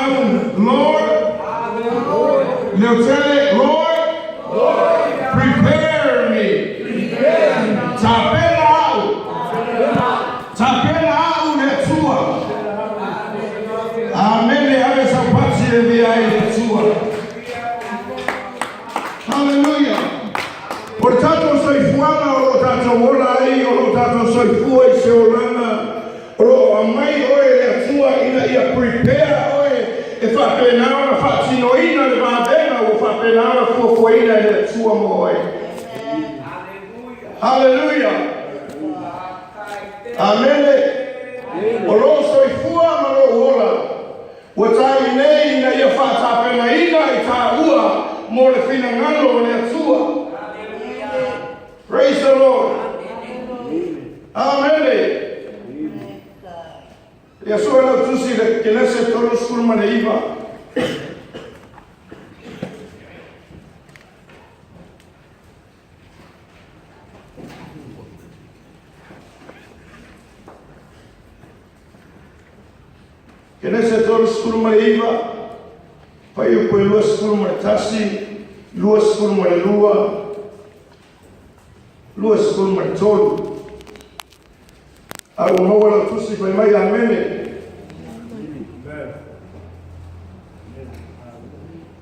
au, Lord, leotele, Lord, prepare me. Tapena au. Tapena au le Atua. Amene ave saupati e vea ai le Atua. Hallelujah. O le tatou soifuaga o lo o tatou ola ai, o lo o tatou soifua i se olaga, o lo o aumai oe e le Atua ina ia prepare oe e faapena ona faatinoina le vavega ua faapena ona fuafuaina e le Atua mo oe. Hallelujah. Amene. O lou soifua ma lou ola ua tai nei ina ia faatapenaina i tāua mo le finagalo o le Atua. Praise the Lord. Amene. Ia sue lau tusi le Kenese 39. Kenese 39, fuaiupu e 21, 22, 23. A ua maua lau tusi fai mai amene.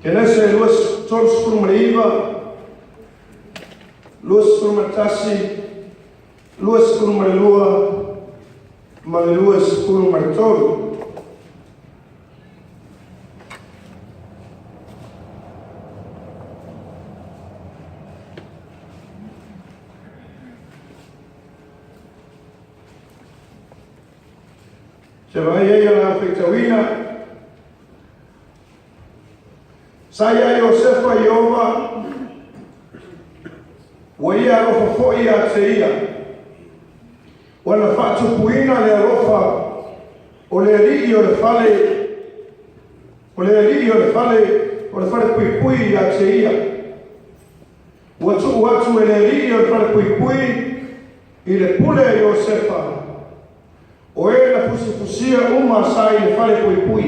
Kenese 39, 21, 22 ma le 23. Se vaai ai a la faitauina. Sa ia Iosefa Ieova, ua ia alofa foi ia te ia. Ua na faatupuina le alofa o le alii o le fale, o le alii o le fale, o le fale puipui ia te ia. Ua tuu atu e le alii o le fale puipui i le pule a Iosefa, o e na fusifusia uma sa i le fale puipui.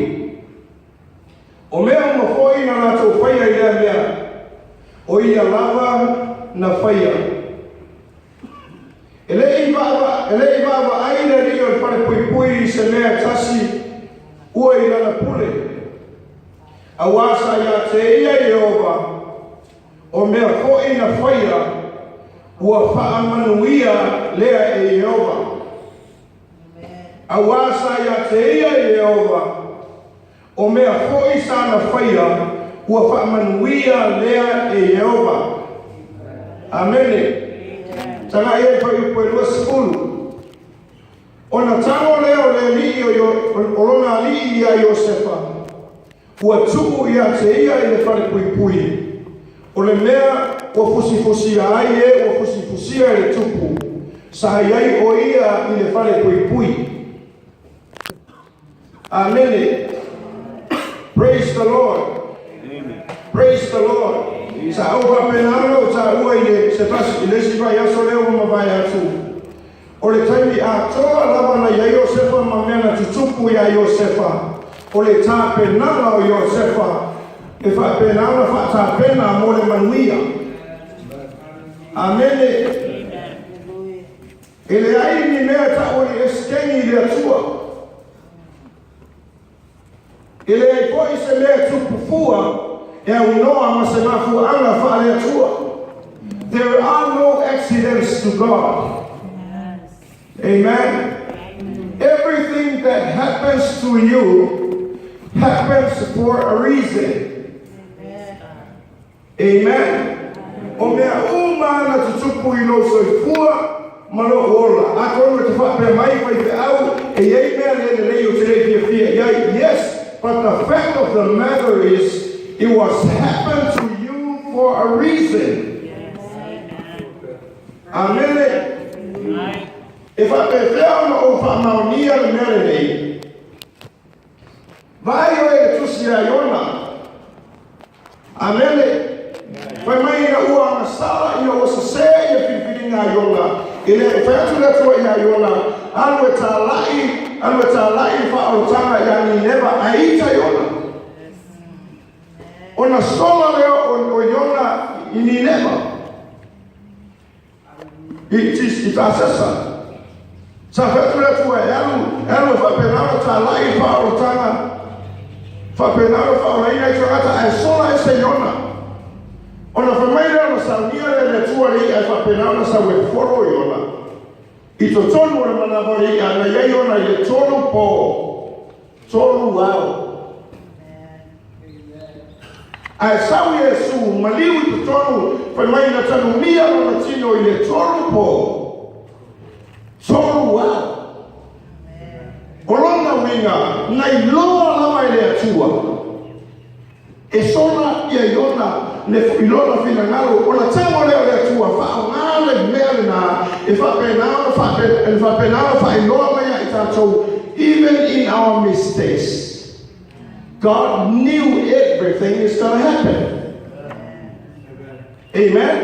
O mea uma foi na latou faia i lea mea, o ia lava na faia. E le i vaavaai le alii o le fale puipui i se mea e tasi ua i lana pule, auā sa iā te ia Ieova, o mea foi na faia, ua faamanuia lea e Ieova. Auā sa iā te ia Ieova, o mea foi sa na faia, ua faamanuia lea e Ieova. Amene. Tagai ai fuaiupu e 20. Ona tago lea o le alii o lona alii iā Iosefa, ua tuu ia te ia i le falepuipui, o le mea ua fusifusia ai e ua fusifusia e le tupu, sa i ai o ia i le falepuipui. Amene. Praise the Lord. Praise the Lord. Sa ou faapena ona ou taua i le se tasi i le isi vaiaso lea ua mavae atu. O le taimi atoa lava na i ai Iosefa ma mea na tutupu iā Iosefa, o le tapenaga o Iosefa e faapena ona faatapena mo le manuia. Amene. E leai ni mea e tau o ni eseteni i le Atua. E leai foi se mea e tupu fua e aunoa ma se mafuaaga faale-Atua. There are no accidents to God. Amen. Everything that happens to you happens for a reason. Amen. O mea uma na tutupu i lou soifua ma lou ola. Atonu e te faapea mai faifeau e i ai mea le lelei ou te le fiafia i ai. Yes, but the fact of the matter is it was happened to you for a reason. Amene. E faapefea ona ou faamaonia le mea lenei? Vaai oe i le tusi a Iona. Amene. Fai mai ina ua agasala ina ua sesē ia filifiliga a Iona, e le fai atu le Atua iā Iona, Alu e tālaʻi, alu e tālaʻi le faaolotaga iā Nineva, ae ita Iona. Ona sola lea o Iona i Nineva, i Tasesa. Sa fai atu le Atua e alu, e alu e faapena ona talai i faaolataga, faapena ona faaolaina i tagata, ae sola ese Iona. Ona fai mai lea ona saunia lea e le Atua le i'a e faapena ona sau e folo Iona. I totonu o le manava o le i'a, na i ai Iona i le 3 po, 3 ao. Ae sau Iesu, maliu i totonu, fai mai na tanumia lona tino i le 3 po, 3 ao. O lona uiga, na iloa lava e le Atua, e sola ia Iona le i lona finagalo, ona tago lea o le Atua, faaaoga le mea lena, e faapena ona faailoa mai ia i tatou, even in our mistakes, God knew everything is going to happen. Amen.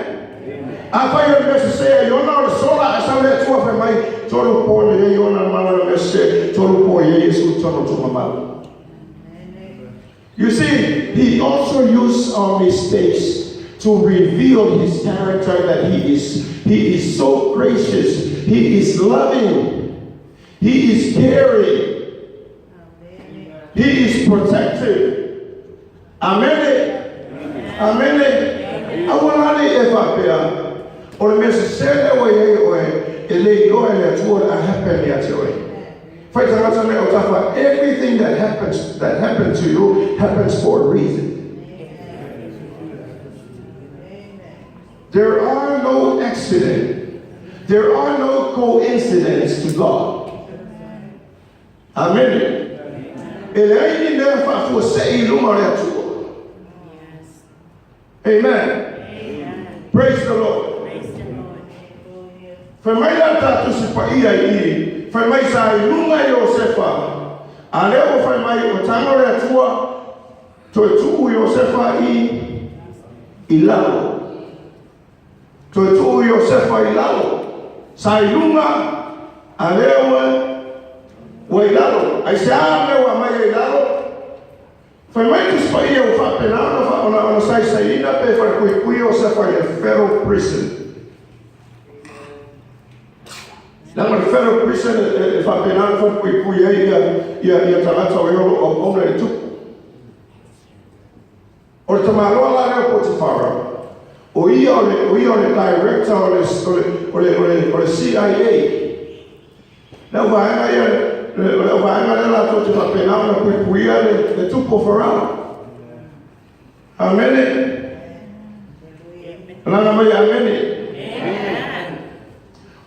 Afai o le mea sese a Iona o le sola, ae sau le Atua fai mai, 3 po na i ai Iona le mana o le mea sese, 3 po i ai Iesu i totonu o tuugamau. You see, he also used our mistakes to reveal his character, that he is so gracious, he is loving, he is caring, he is protective. Amen. Amen. Aua la ne i e faapea, o le mea sese lea ua i ai oe, e le iloa e le Atua o le a happen ia te oe. Fai tagata lea o tafa, everything that happens, that happened to you happens for a reason. There are no accident. There are no coincidence to God. Amen. E leai ni mea faafuasei i luma o le Atua. Amen. Praise the Lord. Fai mai la le ta Tusi Paia i i, fai mai sa i luga Iosefa, a lea ua fai mai o tago le Atua toe tuu Iosefa i lalo. Toe tuu Iosefa i lalo. Sa i luga, a lea ua i lalo. Aisea mea ua aumai ai i lalo? Fai mai Tusi Paia ua faapena ona saisaiina pe falepuipui Iosefa i le Pharaoh prison. Leaga o le Pharaoh prison e faapena ona falepuipui ai ia tagata o e o lo o auauna i le tupu. O le tamaloa la lea o Potifara, o ia o le director o le CIA. Le auvaega ia, o le auvaega lea latou te faapena ona puipuia le tupu o Farao. Amene. Alaga mai amene.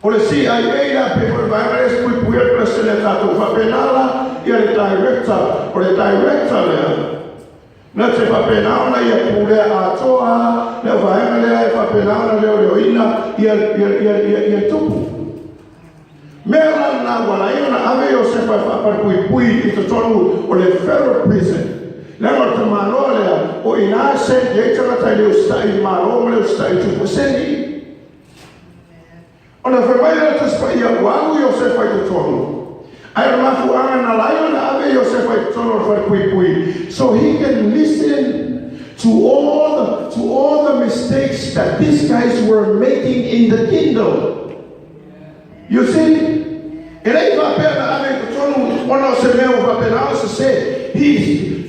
O le CIA la pe foi le vaega lea se puipuia le Peresetene a tatou. Faapena la ia le director, o le director lea, na te faapena ona ia pulea atoa le auvaega lea e faapena ona leoleoina ia le tupu. Mea la lena ua ala ai ona ave Iosefa e faapalepuipui i totonu o le Pharaoh prison. Leaga o le tamaloa lea, o i ina e send ai tagata e le usitai i le Malo ma le usitai i le tupu, e send i i. Ona fai mai lea o le Tusi Paia, ua alu Iosefa i totonu. Ae o le mafuaaga na ala ai ona ave Iosefa i totonu o le falepuipui, so he can listen to all the mistakes that these guys were making in the kingdom. You see? E le i faapea na ave i totonu ona o se mea ua faapena ona sese.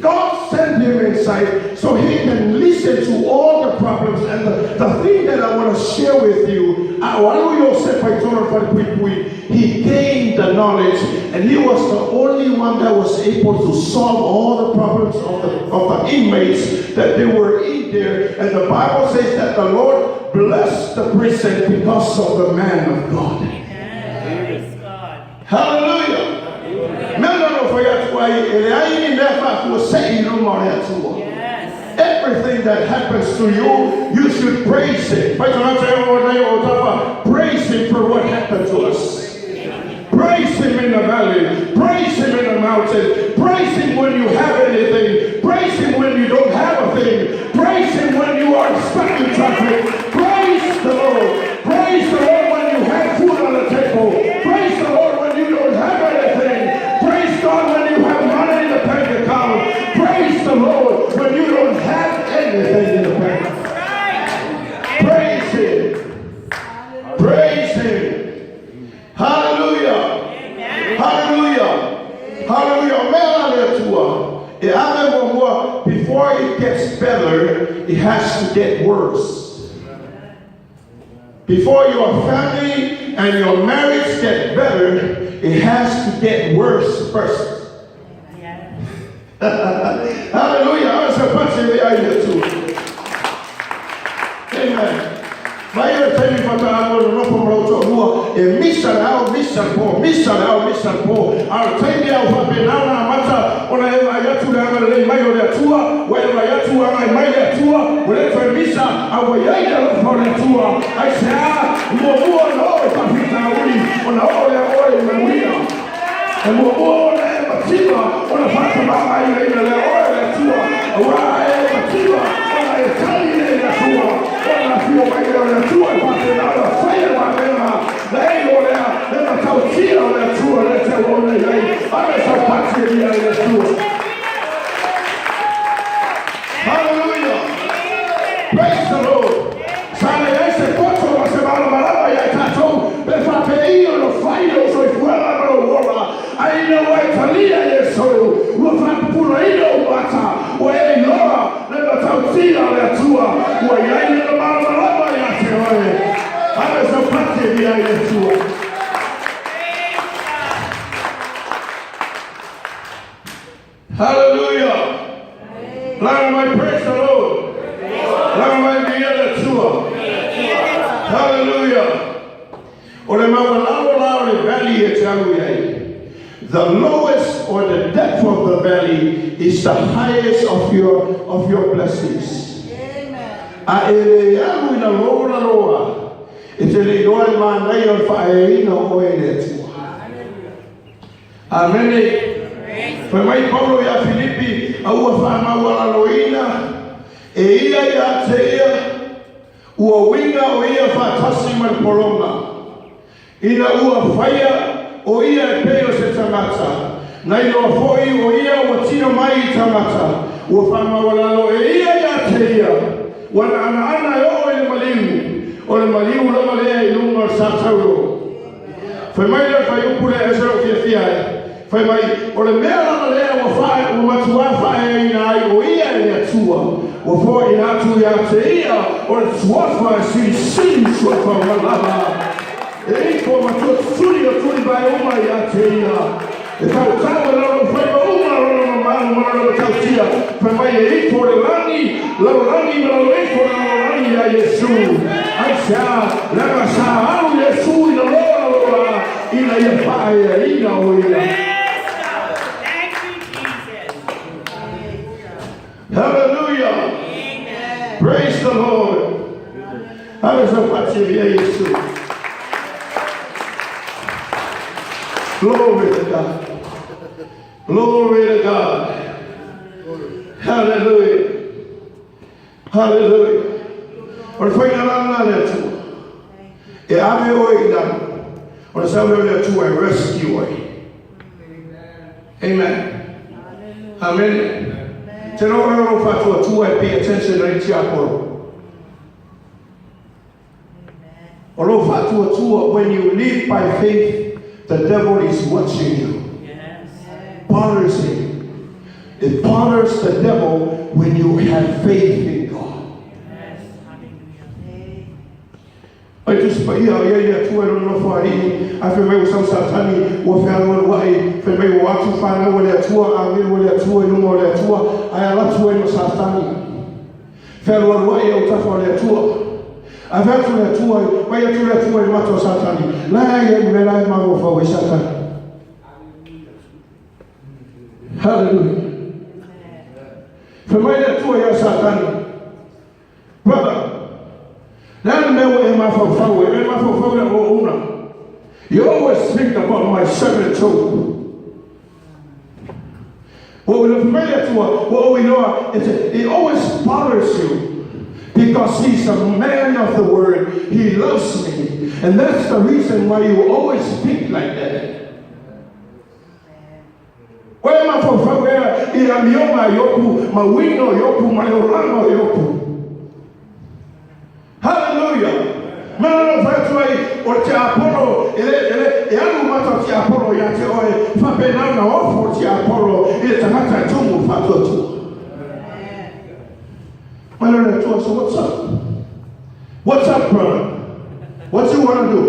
God sent him inside so he can listen to all the problems. And the thing that I want to share with you, a o alu Iosefa i totonu o le falepuipui, he gained the knowledge, and he was the only one that was able to solve all the problems of the inmates that they were in there. And the Bible says that the Lord blessed the prison because of the man of God. Praise God. Hallelujah. Mea na no fai atu ai, e leai ni mea faafuasei i luma o le Atua. Everything that happens to you, you should praise him. Fai tagata e o nei o tafa, praise him for what happened to us. Praise him in the valley. Praise him in the mountain. Praise him when you have anything. Praise him when you don't have a thing. Praise him when you are stuck in traffic. Praise the Lord. Praise the Lord when you have food on the table. Praise the Lord when you don't have anything. Praise God when you have money in the bank account. Praise the Lord when you don't have gets better, it has to get worse. Before your family and your marriage get better, it has to get worse first. Yes. Hallelujah. A se pasi le ai le Atua. Amen. Mai le taimi faatoa o nonofo ma lou toalua, e misa le ao, misa le po, misa le ao, misa le po. A o le taimi a ua faapena ona amata ona e vaai atu le agalelei mai o le Atua, ua e vaai atu ua agai mai le Atua, ua le toe misa, a ua i ai le alofa o le Atua. Aisea? Muamua ona oo i faafitauli, ona oo lea oe i manuia. E muamua ona e mativa ona faatamaoaigaina lea oe e le Atua, aua a e mativa ona e tali lea i le Atua, ona afio mai lea o le Atua e faapena ona faia le vavega na e iloa lea le matautia o le Atua lea e te auauna i ai. Ave sau pati e lia ai le Atua. Hallelujah! Praise the Lord! Sa leai se poto ma se malamalama ia i tatou pe faapei ona fai lou soifuaga ma lou ola, a ina ua e talia Iesu, ua faapupulaina ou mata, ua e iloa le matautia o le Atua, ua i ai Lona malamalama ia te oe. Ave sau pati e lia ai le Atua. Hallelujah! Laga mai, praise the Lord! Laga mai, viia le Atua! Hallelujah! O le maualalo la o le valley e te alu i ai. The lowest or the depth of the valley is the highest of your of your blessings. A e le alu i lalo lalo a, e te le iloa le manaia o le faaeaina o oe e le Atua. Amene. Fai mai Paulo iā Filipi, a ua faamaualaloina e ia iā te ia, ua uiga o ia faatasi ma le pologa, ina ua faia o ia e pei o se tagata, na iloa foi o ia ua tino mai i tagata, ua faamaualalo e ia iā te ia, ua naanaana e oo i le maliu, o le maliu lava lea i luga o le sa taulo. Fai mai le fuaiupu lea e ese lou fiafia ai. Fai mai, o le mea lava lea ua fae, ua matuā faaeaina ai o ia e le Atua, ua foaiina atu ia te ia o le suafa e silisili suafa uma lava. E ifo ma tuatutuli o tuli vae uma ia te ia. E tautau e lona faiva uma lona mamalu ma lona matautia. Fai mai e ifo le lagi, lalolagi ma lalo ifo le lalolagi iā Iesu. Aisea? Leaga sa alu Iesu i lalo lalo la ina ia faaeaina o ia. Praise God. Thank you, Jesus. Hallelujah! Amen. Praise the Lord! Ave sau pati e via Iesu. Glory to God. Glory to God. Hallelujah. Hallelujah. O le faiga la lena a le Atua. E ave oe i lalo. Ona sau lea o le Atua e rescue oe. Amen. Amen. Te loa oe o lou faatuatua e pay attention ai tiapolo. O lou faatuatua, when you live by faith, the devil is watching you. Yes. Bothers him. It bothers the devil when you have faith in God. Yes. Hallelujah. Ai Tusi Paia, o iai le Atua e lona nofoalii, ae fai mai ua sau Satani, ua fealualuai, fai mai ua o atu fanau a le Atua, agelu a le Atua i luma o le Atua, ae ala atu ai ma Satani. Fealualuai e autafa o le Atua. Ae fai atu le Atua, fai atu le Atua i mata o Satani, la e iai le mea la e mafaufau ai Satani. Hallelujah. Fai mai le Atua ia Satani, Brother, le a le mea ua e mafaufau ai? E mafaufau i lau auauna. You always think about my servant Job. Ua ou iloa, fai mai le Atua, ua ou iloa, it always bothers you because he's a man of the word, he loves me, and that's the reason why you always think like that. Ua e mafaufau ea i amioga a Iopu ma uiga o Iopu ma le olaga o Iopu. Hallelujah! Mana na fai atu ai o le tiapolo e le, e le, e alu mata o tiapolo ia te oe, faapena ona ofo o tiapolo i le tagata e tumu faatuatua. Mai le Atua, so what's up? What's up, brother? What you want to do?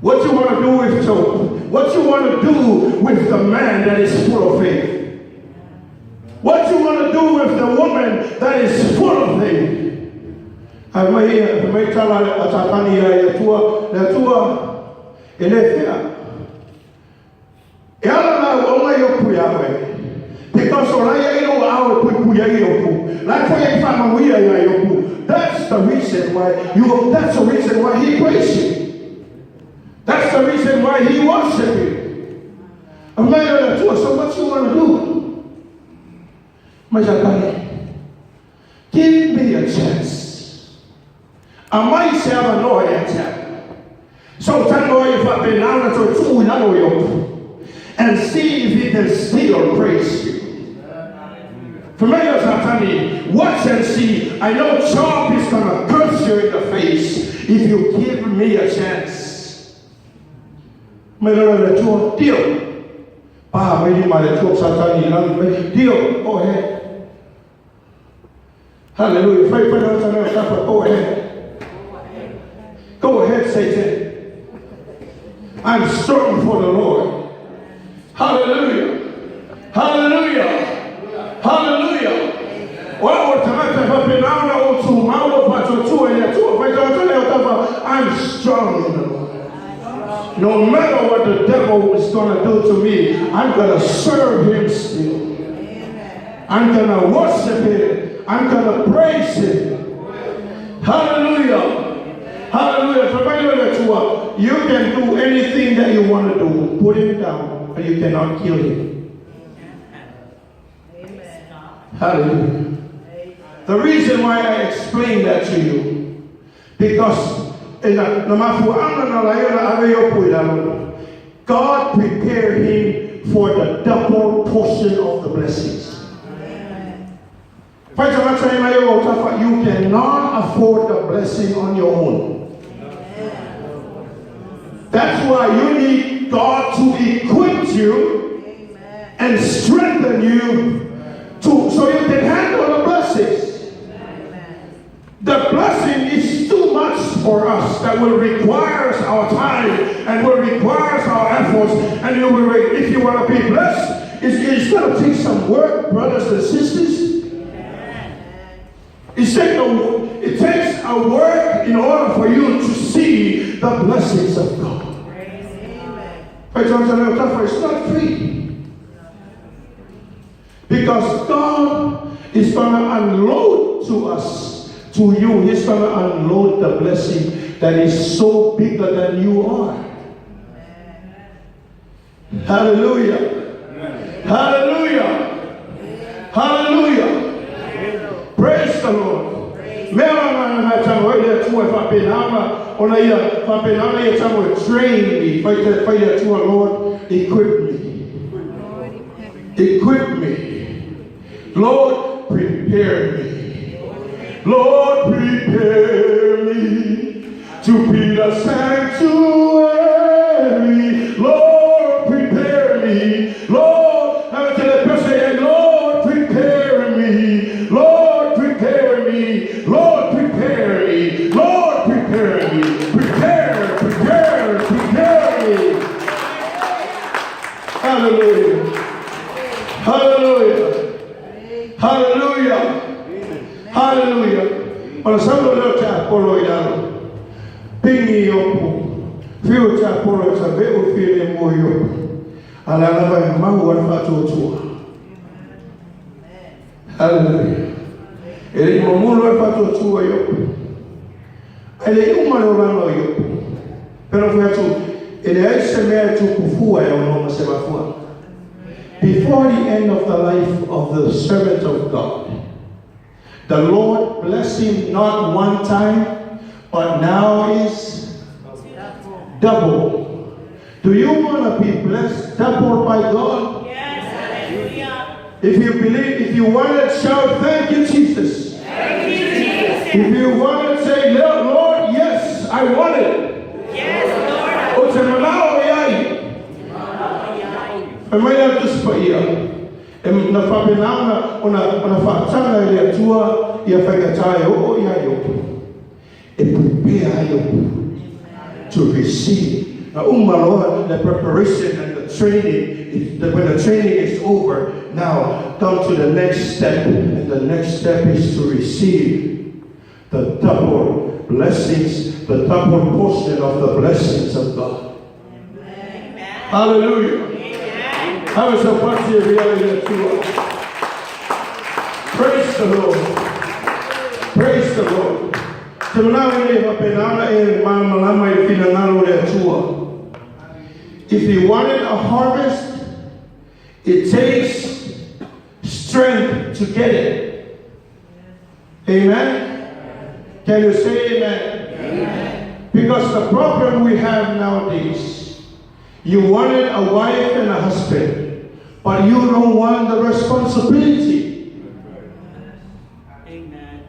What you want to do with Job? What you want to do with the man that is full of faith? What you want to do with the woman that is full of faith? Ai mai mai tala a Satani ia le Atua, le Atua e le fea. E ala na o mai o pui a oe. Because o lai ai o ao e pui pui ai o pu. Lai foi ai whamanuia ia i o pu. That's the reason why he praised you. That's the reason why he worshiped you. A mai o le Atua, so what you want to do? Mai Satani, give me a chance. A mai se ava noa ia te au. So tango ai whapena na toe tuu i lalo i opu. And see if he can still praise you. Familiar Satani, watch and see. I know Job is gonna curse you in the face if you give me a chance. Mai lalo le Atua, deal. Pa, mai li ma le Atua Satani i lalo mai. Deal, go ahead. Hallelujah. Fai fai na tana go ahead. Go ahead, Satan. I'm strong for the Lord. Hallelujah. Hallelujah. Hallelujah. Wa o tagata whapenauna o tū mauro whatuatua i atua whai tagata leo tafa. I'm strong in the Lord. No matter what the devil is going to do to me, I'm going to serve him still. I'm going to worship him. I'm going to praise him. Hallelujah. Hallelujah. You can do anything that you want to do. Put him down, but you cannot kill him. Amen. Hallelujah. The reason why I explain that to you, because God prepared him for the double portion of the blessings. You cannot afford the blessing on your own. That's why you need God to equip you and strengthen you so you can handle the blessings. The blessing is too much for us that will require our time and will require our efforts. And you will, if you want to be blessed, it's going to take some work, brothers and sisters. It takes a work in order for you to see the blessings of God. It's not free. Because God is going to unload to us, to you. He's going to unload the blessing that is so bigger than you are. Hallelujah. Hallelujah. Hallelujah. Praise the Lord. Mea nga nga tango le Atua e whapenanga ona ia whapenanga ia tango e train me whai te whai le Atua, Lord, equip me. Equip me. Lord, prepare me. Lord, prepare me to be the sanctuary. Lord, prepare me. Lord, have to the person, Lord, prepare me. Lord, prepare me. Lord, prepare me. Lord, prepare me. Prepare, prepare, prepare me. Hallelujah. Hallelujah. Hallelujah. Hallelujah. O le saulo leo te Apolo i lalo. Pingi i opu. Whio te Apolo i ta veu while mo i opu. A la lava e mau a le whatuatua. Hallelujah. E le mamulo e whatuatua i opu. A le uma le oranga i opu. Pero fui atu, e le ai se mea tupufua e ono ma se mafua. Before the end of the life of the servant of God, the Lord blessed him not one time, but now is double. Do you want to be blessed double by God? Yes, hallelujah. If you believe, if you want it, shout, thank you, Jesus. Thank you, Jesus. If you want it, say, Lord, yes, I want it. Yes, Lord. O te manao e ai. E mai atu pa ia. E na whapenanga o na whaatanga i le Atua Ia faigata e oo ia Iopu, e prepare ai Iopu to receive. Na uma loa the preparation and the training, when the training is over, now come to the next step. And the next step is to receive the double blessings, the double portion of the blessings of God. Amen. Hallelujah. Amen. Have a party reality. Praise the Lord. Praise the Lord. Te manao i le wapenana e malamalama i finagalo o le Atua. If you wanted a harvest, it takes strength to get it. Amen? Can you say amen? Because the problem we have nowadays, you wanted a wife and a husband, but you don't want the responsibility. Amen.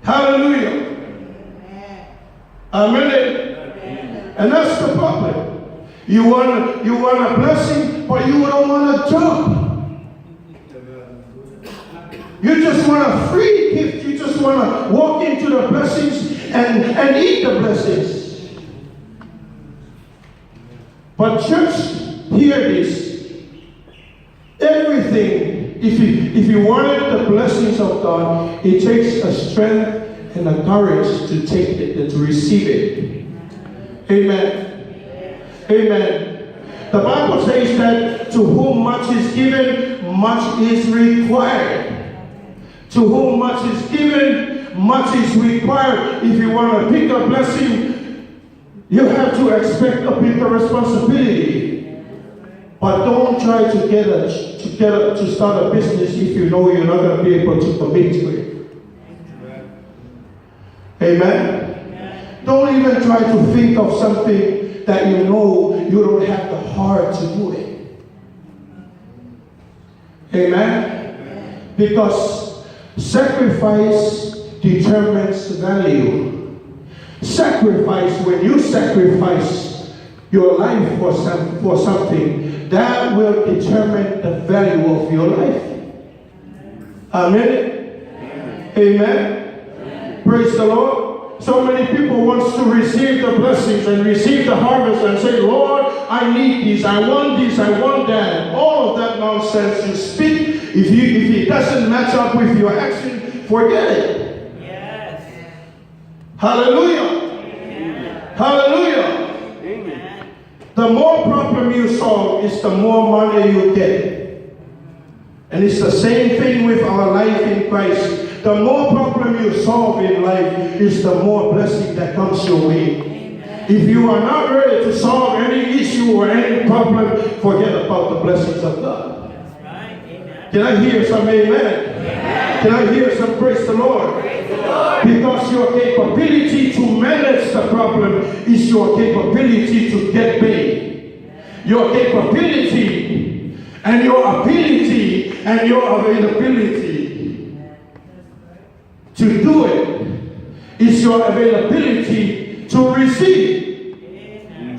Hallelujah. Amen. And that's the problem. You want a blessing, but you don't want a job. You just want a free gift. You just want to walk into the blessings and eat the blessings. But church, hear this. Everything, if you wanted the blessings of God, it takes a strength and a courage to take it and to receive it. Amen. Amen. The Bible says that to whom much is given, much is required. To whom much is given, much is required. If you want a bigger blessing, you have to expect a bigger responsibility. But don't try to start a business if you know you're not going to be able to commit to it. Amen. Don't even try to think of something that you know you don't have the heart to do it. Amen. Because sacrifice determines value. Sacrifice, when you sacrifice your life for something, that will determine the value of your life. Amen. Amen. Praise the Lord. So many people wants to receive the blessings and receive the harvest and say, "Lord, I need this, I want this, I want that." All of that nonsense you speak, if it doesn't match up with your action, forget it. Hallelujah. Hallelujah. Amen. The more problem you solve is the more money you get. And it's the same thing with our life in Christ. The more problem you solve in life is the more blessing that comes your way. If you are not ready to solve any issue or any problem, forget about the blessings of God. That's right. Amen. Can I hear some amen? Can I hear some praise the Lord? Praise the Lord. Because your capability to manage the problem is your capability to get paid. Your capability and your ability and your availability to do it is your availability to receive.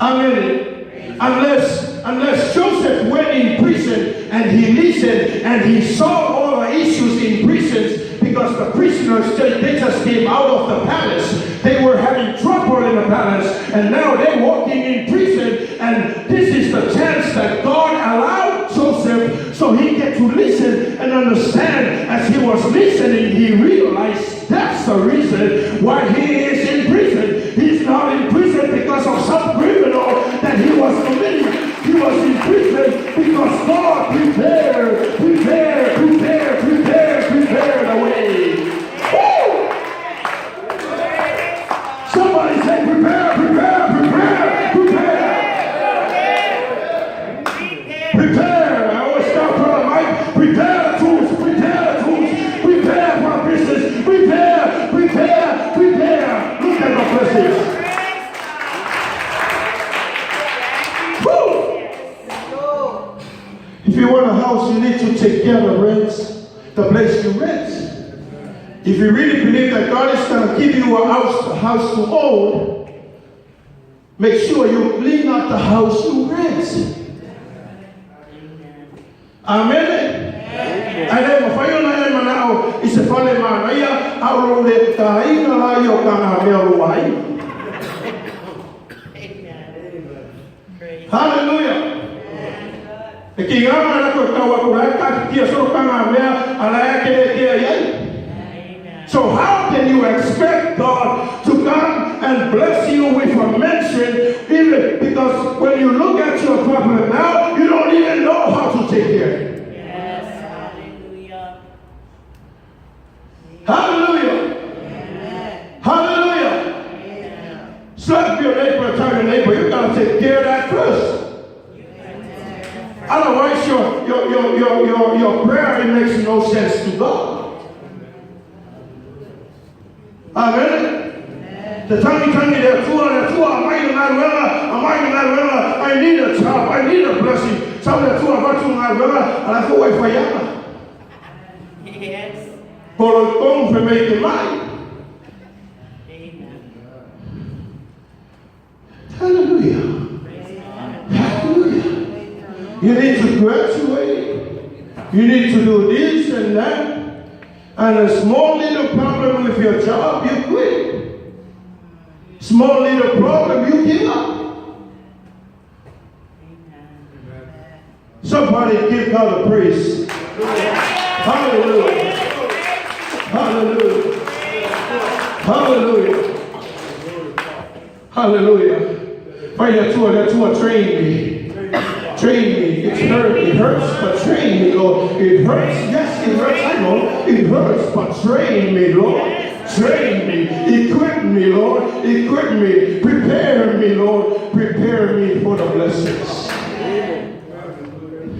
Amen. Unless Joseph went in prison and he listened and he saw all the issues in prisons, because the prisoners, they just came out of the palace. They were having trouble in the palace, and now they're walking in prison, and this is the chance that God allowed Joseph so he get to listen and understand. As he was listening, he realized that's the reason why he is in prison. He's not in prison because of some criminal that he was committing. He was in prison because God prepared, prepared, prepared, prepared, prepared the way. Woo! Somebody say prepare, prepare, prepare, prepare. Prepare. Prepare. I always tell Brother Mike, prepare the tools, prepare the tools, prepare for the business, prepare, prepare, prepare. Look at the blessings. Praise God. Woo! Thank you, Jesus. If you want a house, you need to take care of the rent, the place you rent. If you really believe that God is going to give you a house to own, make sure you clean up the house you rent. Amen. Ae le mafai ona e manao i se fale manaia. le tataina la ia o tagamea o lou aiga. Amen. Praise. Hallelujah. E ki ngā mai rako e tau atu lai, ka ki tia soro tagamea, a lai a ke le tia iai. Amen. So how can you expect God to come and bless you with a mansion even because when you look at your problem now, you don't even know how to take care of it. Yes. Hallelujah. Hallelujah. Hallelujah. Slap your neighbor and tell your neighbor, you gotta take care of that first. Otherwise, your prayer, it makes no sense to God. Amen. Te tangi le Atua, le Atua, aumai le galuega, aumai le galuega. I need a job, I need a blessing. Sau le Atua avatu le galuega, a la foi ua e faiaga. Yes. Polo i tonu fai mai te mai. Amen. Hallelujah. Praise God. Hallelujah. You need to graduate. You need to do this and that. And a small little problem with your job, you quit. Small little problem, you give up. Amen. Somebody give God a praise. Hallelujah. Hallelujah. Hallelujah. Hallelujah. Fai le Atua, le Atua, train me. Train me. It's hurt. It hurts, but train me, Lord. It hurts. Yes, it hurts. I know. It hurts, but train me, Lord. Train me. Equip me, Lord. Equip me. Prepare me, Lord. Prepare me for the blessings.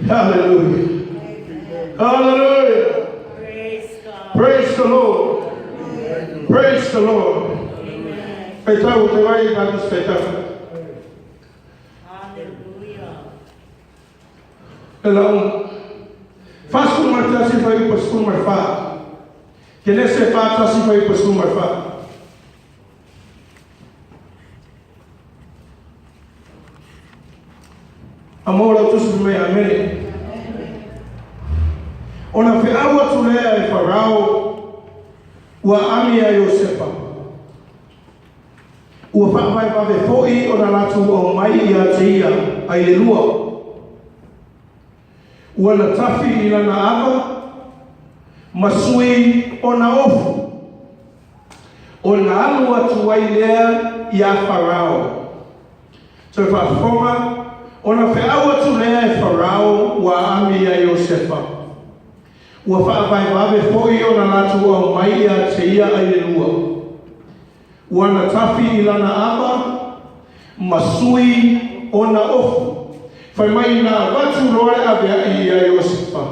Hallelujah. Hallelujah. Praise God. Praise the Lord. Praise the Lord. Amen. Faitau te vai ka tu faitau. Hallelujah. E lau. 41 fuaiupu 14. Kenese 41 fuaiupu 14. A mo lau tusi mai amene. Ona feau atu lea e Farao ua ami ia Iosefa. Ua faavaevave foi ona latou aumai ia te ia ai le lua. Ua na tafi i lana ava, ma sui ona ofu. Ona alu atu ai lea ia Farao. So e faafofoga, ona feau atu lea e Farao ua ami ia Iosefa. Ua faavaevave foi ona latou aumai ia te ia ai le lua. Ua na tafi i lana ava, ma sui ona ofu. Fai mai na avatu loa le aveai ia Iosefa.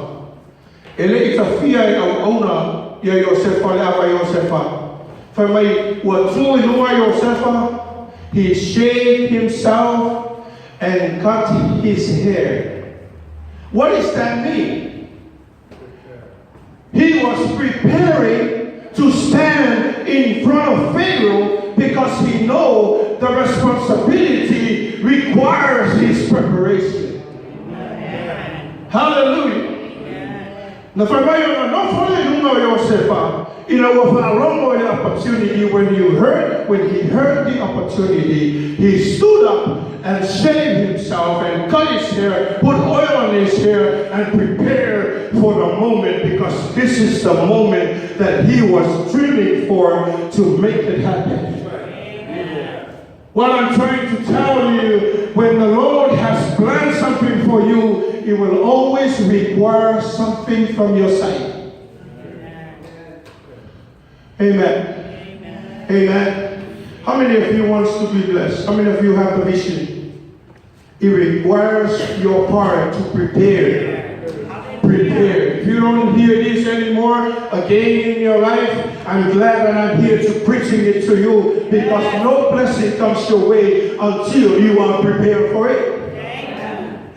E le i tafia e auauna ia Iosefa le ava Iosefa. Fai mai ua tu i luga Iosefa, he shaved himself and cut his hair. What does that mean? He was preparing to stand in front of Pharaoh because he know the responsibility requires his preparation. Hallelujah. Na fai mai ona nofo le lunga o Iosefa ina ua faalogo i le opportunity. When he heard the opportunity, he stood up and shaved himself and cut his hair, put oil on his hair, and prepared for the moment, because this is the moment that he was dreaming for to make it happen. What I'm trying to tell you, when the Lord has planned something for you, it will always require something from your side. Amen. Amen. Amen. How many of you wants to be blessed? How many of you have the vision? It requires your part to prepare. Prepare. If you don't hear this anymore again in your life, I'm glad that I'm here to preaching it to you, because no blessing comes your way until you are prepared for it.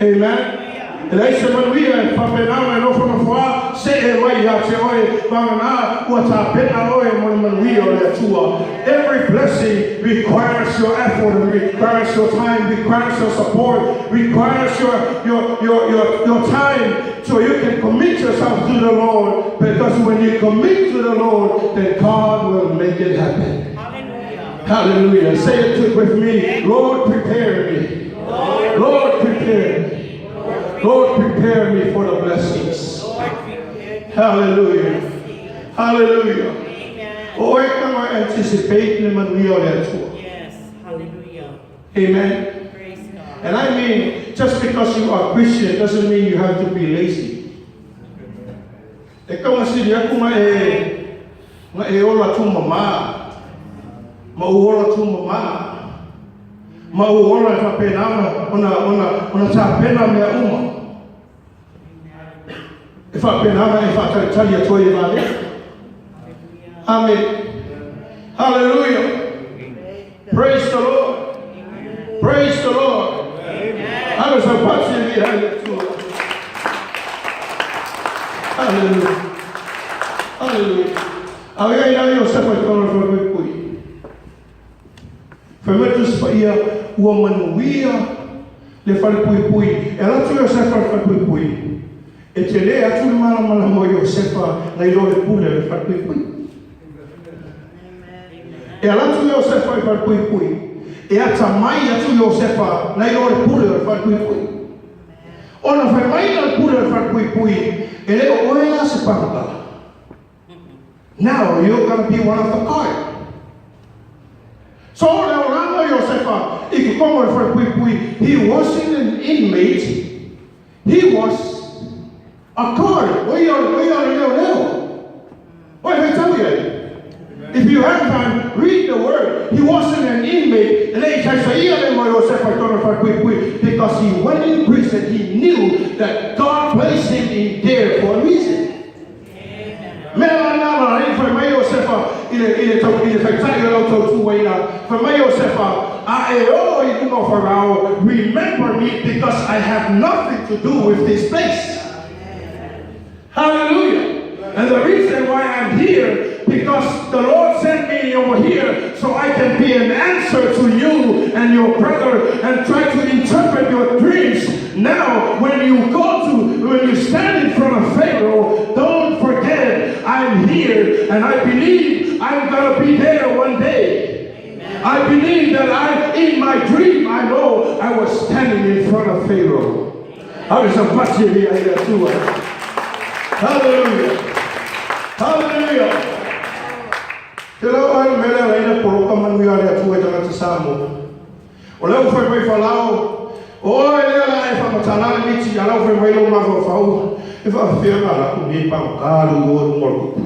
Amen. E leai se manuia e faapena ona e nofonofo lava, see mai ia te oe, vagana ua tapena oe mo le manuia o le Atua. Every blessing requires your effort and requires your time, requires your support, requires your time so you can commit yourself to the Lord. Because when you commit to the Lord, then God will make it happen. Hallelujah. Hallelujah. Say it with me. Lord, prepare me. Lord, prepare me. Lord, prepare me for the blessings. Lord, prepare me. Hallelujah. Blessing. Hallelujah. Amen. O e kama anticipate le manuia o le Atua. Yes. Hallelujah. Amen. Praise God. And I mean, just because you are Christian doesn't mean you have to be lazy. E kama sili aku nga e ola tu mama. Ma u ola tu mama. Ma u ola e whapena ona ona ona tapena mea uma. E whapena e whakatali atu ai e vale. Hallelujah. Amen. Hallelujah. Praise the Lord. Praise the Lord. Amen. Alo sa pati mi hallelujah. Hallelujah. Hallelujah. Au ia ina ia o sefa i tōna whanau pui. Whai tu sa ia ua manuia le whare pui pui. E ala tu ia sefa le whare pui pui. E te le atu le mana mana mo Iosefa na i le pule le whare pui pui. E ala tu Iosefa i whare pui pui. E ata mai atu Iosefa na i le pule le whare pui pui. Ona whai mai na le pule le whare pui pui. E le o oe la se pangata. Now you're going to be one of the guard. So le oranga Iosefa i ku kongo le whare pui pui. He wasn't an inmate. He was a guard. O ia o ia leo leo. Oi hei tau ia. If you have time, read the word. He wasn't an inmate. And then he said, "Ia le mo Iosefa i tōna whare pui pui," because he went in prison, he knew that God placed him in there for a reason. Mea la nā la i whai mai Iosefa i le, i le, tau, i le whaitai o lau tau tū ina. Whai mai Iosefa, a e o i lunga o Farao, remember me because I have nothing to do with this place. Hallelujah. And the reason why I'm here, because the Lord sent me over here so I can be an answer to you and your brother and try to interpret your dreams. Now, when you go to, when you stand in front of Pharaoh, don't forget I'm here and I believe I'm gonna be there one day. I believe that I, in my dream, I know I was standing in front of Pharaoh. I was a Hallelujah. Hallelujah. Te lau ai mele ala ina poloka manu ia le atua i tangata Samoa. O leo whai mai whalao, o e lea la e whamatala le miti, a lau whai mai lau mawa whau, e wha whianga la ku ni pang kalu o runga kupu.